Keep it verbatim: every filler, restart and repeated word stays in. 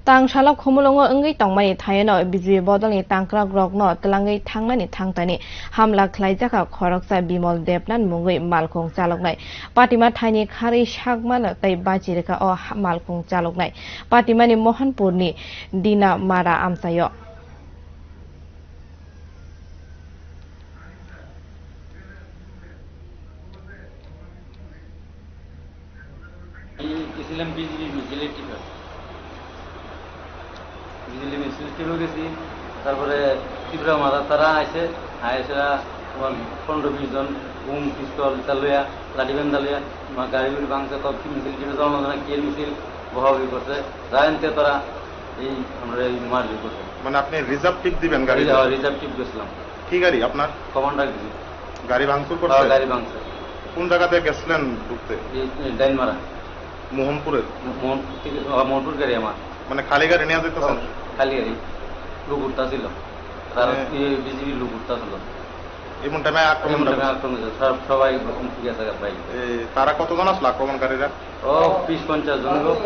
Tang salo Khumulwngo wngwi tongmani thaino B J P bodolni tangkrakrokno twlangwi thangnani thangtani hamla khlaijakha khoroksa Bimol Debnath mungwi malkhung chaloknai. Patima thaini kharwi sakmano tei bachi rwkha o ha-, malkhung chaloknai. Patimani Mohanpurni Dina Mara amchaio. আমি গেছিলাম বিজেপি মিছিলে টিকা। বিজেপি মিছিলে টিকা গেছি, তারপরে ত্রিপুরা মাথা তারা আইছে, আইসা তোমার পনেরো বিশ জন বোম পিস্তল চালুয়া, লাঠি বেন চালুয়া, আমার গাড়ি গুড়ি ভাঙছে, তো কি মিছিল টিকা জনগণরা কি মিছিল বহাবহি করছে, জানেন তো তারা এই আমরা এই মারধর করছে। মানে আপনি রিজার্ভ টিপ দিবেন গাড়ি? রিজার্ভ, রিজার্ভ টিপ গেছিলাম। কি গাড়ি আপনার? কমান্ডার গাড়ি। গাড়ি ভাঙচুর হ্যাঁ, করছে? গাড়ি ভাঙছে। কোন জায়গাতে গেছিলেন ঢুকতে? এই, এই ডাইনমারা। মোহনপুরের? মো-, মোহন-, থেকে, আহ, মোহনপুর গাড়ি আমার। মানে খালি গাড়ি নিয়ে যেতেছেন? খালি গাড়ি। লোক উঠতা ছিল। তার মানে কি বিজেপি লোক উঠতা ছিল। এমন টাইমে আক্রমণ এমন টাইমে হলো? আক্রমণ হয়েছে। সব, সবাই গেছে বাইরে। এই তারা কতজন আসলো আক্রমণকারীরা? ও বিশ পঞ্চাশ জন লোক।